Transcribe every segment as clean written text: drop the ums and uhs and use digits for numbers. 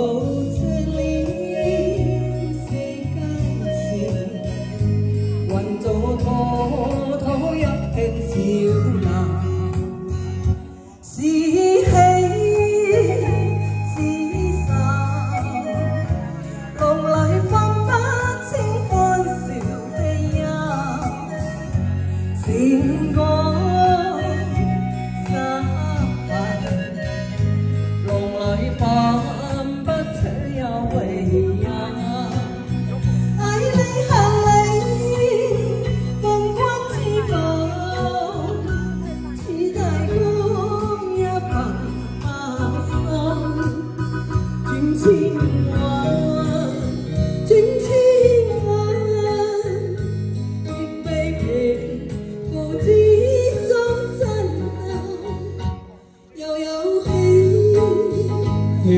陶醉了世間事，混做滔滔一片笑談。是喜是愁，浪裏分不清歡笑悲憂。善講失敗，浪裏分不清有為也。愛你恨你，共君知否？似大江一份把心，轉千彎，轉千彎，亦被平浮之中震撼。又有喜，又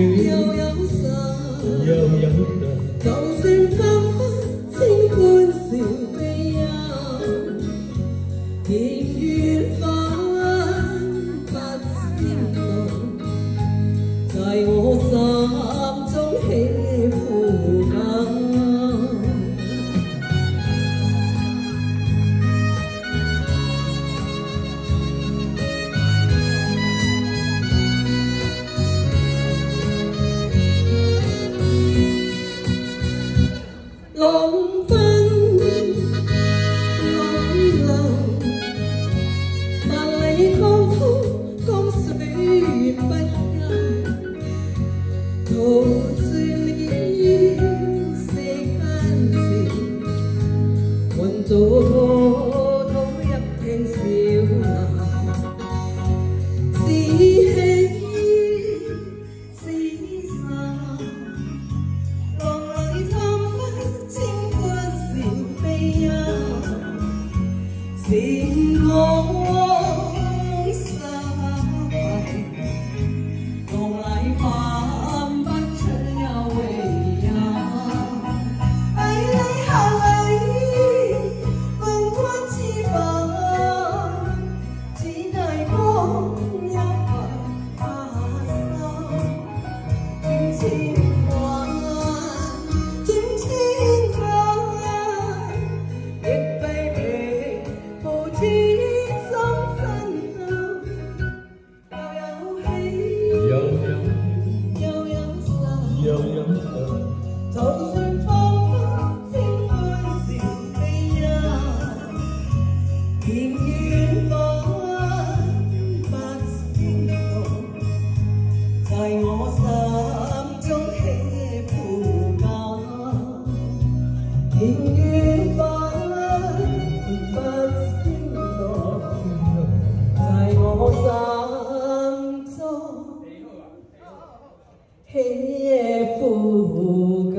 有愁。又有就算分不清歡笑悲憂，甜願分不清路，在我心中起伏緊。浪奔浪流，萬里滔滔江水不休，陶醉了世間事，混做滔滔一片笑談。是喜是愁，浪裏分不清歡笑悲憂。善講失敗，浪裏分不出有為也。愛你恨你，共君知否？只大江一份把心，轉千彎，轉千彎，亦被平浮之中震撼。又有喜，又有又有愁。又有愁，就算分不清歡笑悲憂，甜願分不清路，在我心中起伏緊。甜願分不清路，在我心中起伏緊。